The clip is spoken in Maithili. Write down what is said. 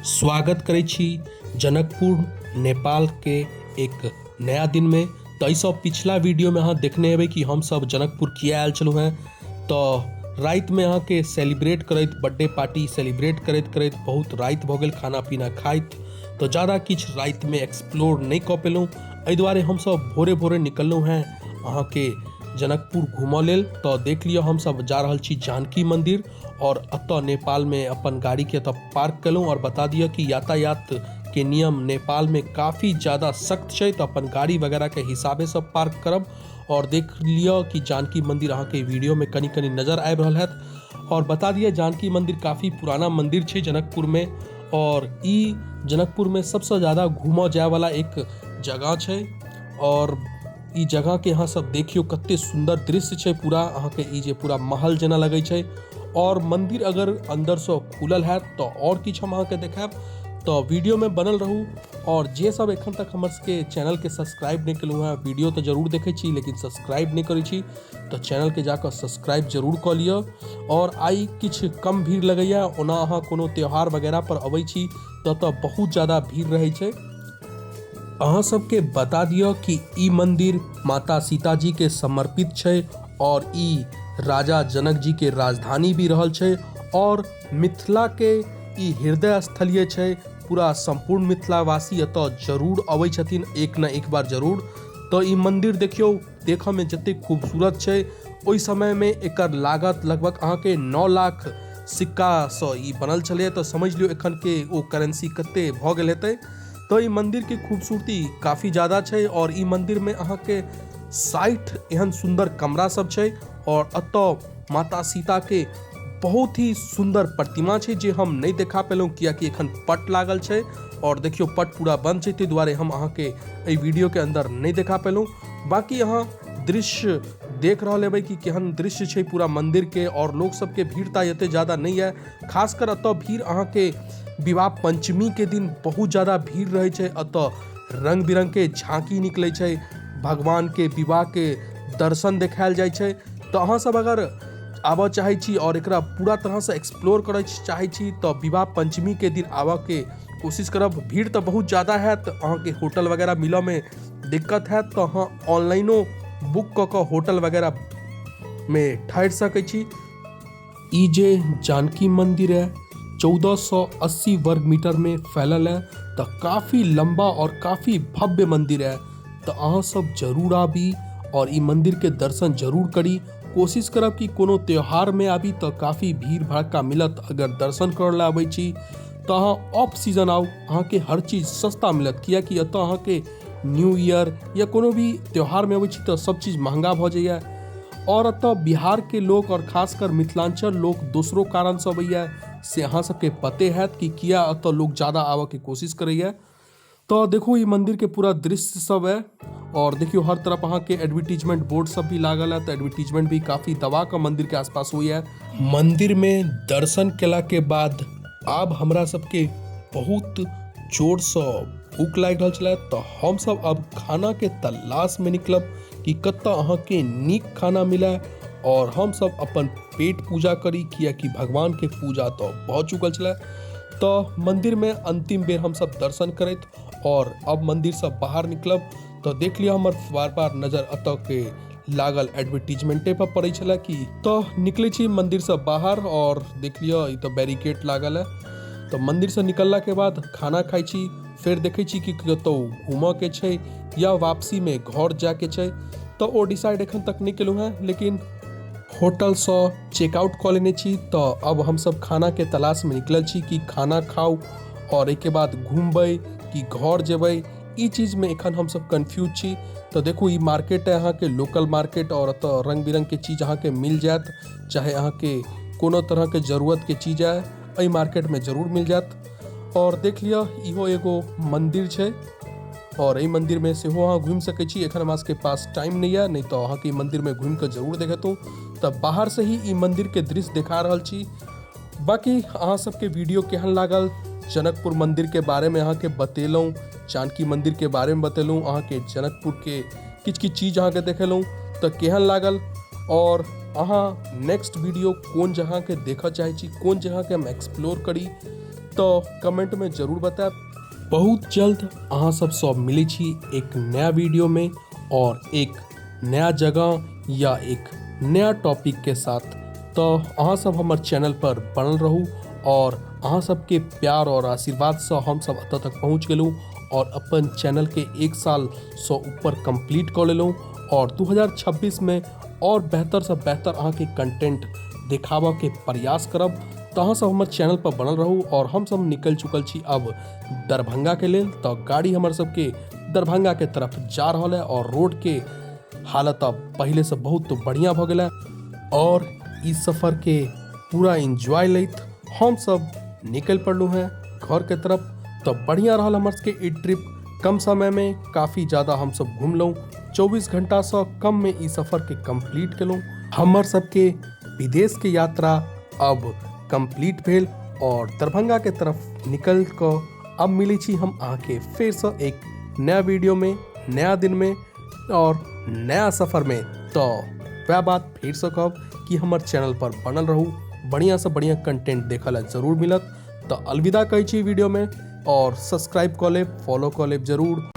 स्वागत करै छी जनकपुर नेपालके एक नया दिनमे। तऽ एहिसँ पिछला वीडियोमे अहाँ देखने हेबै कि हमसभ जनकपुर किया आयल छलहुँ हेँ। तऽ रातिमे अहाँके सेलिब्रेट करैत बर्थडे पार्टी सेलिब्रेट करैत करैत बहुत राति भऽ गेल खाना पीना खाइत, तऽ ज्यादा किछु रातिमे एक्सप्लोर नहि कऽ पेलहुँ। एहि दुआरे हमसभ भोरे भोरे निकललहुँ हेँ अहाँके जनकपुर घूमऽ लेल। तऽ देख लिअ हमसभ जा रहल छी जानकी मन्दिर और एतऽ नेपालमे अपन गाड़ीके एतऽ पार्क केलहुँ। और बता दिअ कि यातायातके नियम नेपालमे काफी ज्यादा सख्त छै, तऽ अपन गाड़ी वगैरहके हिसाबेसँ पार्क करब। और देख लिअ कि जानकी मन्दिर अहाँके वीडियोमे कनि कनि नजर आबि रहल हैत। और बता दिअ जानकी मन्दिर काफी पुराना मन्दिर छै जनकपुरमे और ई जनकपुरमे सबसँ ज्यादा घूमऽ जायवला एक जगह छै। और ई जगह के अहाँ सब देखियो कते सुंदर दृश्य छै पूरा, अहाँके ई जे पूरा महल जेना लगै छै। और मंदिर अगर अंदर से खुलल हैत तऽ और किछु हम अहाँके देखायब, तऽ वीडियो में बनल रहू। और जे सब एखन तक हमर सबके चैनल के सब्सक्राइब नहि केलहुँ हेँ, वीडियो तऽ जरूर देखै छी लेकिन सब्सक्राइब नहि करै छी, तऽ चैनल के जाकऽ सब्सक्राइब जरूर कऽ लिअ। और आइ किछु कम भीड़ लगैया, ओना अहाँ कोनो त्यौहार वगैरह पर अबै छी तऽ बहुत ज्यादा भीड़ रहै छै। अहाँ सबके बता दिअ कि ई मंदिर माता सीता जी के समर्पित छै और ई राजा जनक जी के राजधानी भी रहल छै और मिथिला के ई हृदय स्थलीय छै। पूरा संपूर्ण मिथिलावासी एतऽ जरूर अबै छथिन एक न एक बार जरूर। तऽ ई मंदिर देखियौ, देखऽ में जते खूबसूरत छै। ओहि समय में एकर लागत लगभग अहाँके 9 लाख सिक्का सँ ई बनल छलै, तऽ समझ लियौ एखन के ओ करेंसी कते भऽ गेल हेतै। तऽ ई मंदिर के खूबसूरती काफी ज्यादा छै और ई मंदिर में अहाँके 60 एहन सुंदर कमरा सब छै और एतऽ माता सीता के बहुत ही सुंदर प्रतिमा छै जे हम नहि देखा पेलहुँ कियाकि एखन पट लागल छै और देखियौ पट पूरा बंद छै, ताहि दुआरे हम अहाँके एहि वीडियो के अंदर नहि देखा पेलहुँ। बाकी अहाँ दृश्य देख रहल हेबै कि केहन दृश्य छै पूरा मंदिर के। और लोक सबके भीड़ तऽ एते ज्यादा नहि है, खासकर एतऽ भीड़ अहाँके विवाह पंचमी के दिन बहुत ज्यादा भीड़ रहै छै। एतऽ रंग बिरंग के झांकी निकलै छै, भगवान के विवाह के दर्शन देखायल जाइ छै। तऽ अहाँ सब अगर आबऽ चाहै छी और एकरा पूरा तरह से एक्सप्लोर करऽ चाहै छी तऽ विवाह पंचमी के दिन आबऽ के कोशिश करब। भीड़ तऽ बहुत ज्यादा हैत, अहाँके होटल वगैरह मिलऽ में दिक्कत हैत, तऽ अहाँ ऑनलाइनो बुक कऽ कऽ होटल वगैरह में ठहरि सकै छी। ई जे जानकी मंदिर है 1480 वर्ग मीटर में फैलल है, तऽ काफी लंबा और काफी भव्य मंदिर है। तऽ अहाँ सब जरूर आबी और ई मंदिर के दर्शन जरूर करी। कोशिश करब कि कोनो त्योहार में आबी तऽ काफी भीड़ भड़क्का मिलत। अगर दर्शन करऽ लए आबै छी तऽ अहाँ ऑफ सीजन आउ, अहाँके हर चीज सस्ता मिलत, कियाकि एतऽ अहाँके न्यू ईयर या कोनो भी त्योहार में अबै छी तऽ सब चीज महंगा भऽ जाइए। और एतऽ बिहार के लोक और खासकर मिथिलांचल लोक दोसरो कारण से अबैया, से अहाँ सबके पते हैत कि किया एतऽ लोक ज्यादा आबऽ के कोशिश करैया। तऽ देखू ई मंदिर के पूरा दृश्य सब है और देखियौ हर तरफ अहाँके एडवर्टीजमेंट बोर्ड सब भी लागल है, तऽ एडवर्टीजमेंट भी काफी दबा कऽ मंदिर के आसपास होइया। मंदिर में दर्शन केला के बाद आब हमरा सबके बहुत जोर सँ भूख लागि रहल छलै, तऽ हमसब आब खाना के तलाश में निकलब कि कतऽ अहाँके नीक खाना मिले और हमसब अपन पेट पूजा करी, कियाकि भगवान के पूजा तऽ भऽ चुकल छलै। तऽ मंदिर में अंतिम बेर हमसब दर्शन करैत और अब मंदिर से बाहर निकलब। तऽ देख लिअ हमर बार बार नजर एतऽ के लागल एडवर्टीजमेंटे पर पड़ै छलै कि। तऽ निकलै छी मंदिर से बाहर और देख लिअ ई तऽ बैरिकेड लागल है। तऽ मंदिर से निकलला के बाद खाना खाइ छी, फेर देखै छी कि कतौ घूमऽ के छै या वापसी में घर जाके छै, तऽ ओ डिसाइड एखन तक नहि केलहुँ हेँ, लेकिन होटलसँ चेकआउट कऽ लेने छी। तऽ अब हमसब खाना के तलाश में निकलल छी कि खाना खाउ और एहिके बाद घूमबै कि घर जेबै, ई चीज में एखन हमसब कन्फ्यूज छी। तऽ देखू ई मार्केट है अहाँके लोकल मार्केट और एतऽ रंग बिरंग के चीज अहाँके मिल जायत, चाहे अहाँके कोनो तरह के जरूरत के चीज है एहि मार्केट में जरूर मिल जायत। और देख लिअ इहो एगो मंदिर छै और एहि मंदिर में सेहो अहाँ घुमि सकै छी। एखन हमरा सबके पास टाइम नहि यऽ, नहि तऽ अहाँके ई मंदिर में घुमि कऽ जरूर देखैतहुँ। तऽ बाहर से ही ई मंदिर के दृश्य देखा रहल छी। बाकी अहाँ सबके वीडियो केहन लागल, जनकपुर मंदिर के बारे में अहाँके बतेलहुँ, जानकी मंदिर के बारे में बतेलहुँ, अहाँके जनकपुर के किछु किछु चीज अहाँके देखेलहुँ, तऽ केहन लागल और अहाँ नेक्स्ट वीडियो कोन जगह के देखऽ चाहै छी, कोन जगह के हम एक्सप्लोर करी, तऽ कमेंटमे जरूर बतायब। बहुत जल्द अहाँ सबसँ मिलै छी एक नया वीडियोमे और एक नया जगह या एक नया टॉपिक के साथ। तऽ अहाँ सब हमर चैनल पर बनल रहू और अहाँ सबके प्यार और आशीर्वादसँ हमसब एतऽ तक पहुँच गेलहुँ और अपन चैनल के 1 सालसँ ऊपर कम्प्लीट कऽ लेलहुँ और 2026 में और बेहतरसँ बेहतर अहाँके कंटेंट देखाबऽ के प्रयास करब। तऽ अहाँ सब हमर चैनल पर बनल रहू। और हमसब निकलि चुकल छी अब दरभंगा के लेल। तऽ गाड़ी हमर सबके दरभंगा के तरफ जा रहल है और रोड के हालत अब पहले से बहुत बढ़िया भऽ गेल है और इस सफर के पूरा एंजॉय लैत हम सब निकलि पड़लहुँ हैं घर के तरफ। तऽ बढ़िया रहल हमर सबके ई ट्रिप। कम समय में काफ़ी ज़्यादा हम सब घुमलहुँ, 24 घंटासँ कम में ई सफर के कम्प्लीट केलहुँ। हमर सबके विदेश के यात्रा अब कम्प्लीट भेल और दरभंगा के तरफ निकल कऽ अब मिलै छी हम अहाँके फेरसँ एक नया वीडियो में, नया दिन में और नया सफर में। तऽ वएह बात फेरसँ कहब कि हमर चैनल पर बनल रहू, बढ़िया से बढ़िया कंटेंट देखऽ लए जरूर मिलत। तऽ अलविदा कहै छी वीडियो में और सब्सक्राइब कऽ लेब, फॉलो कऽ लेब जरूर।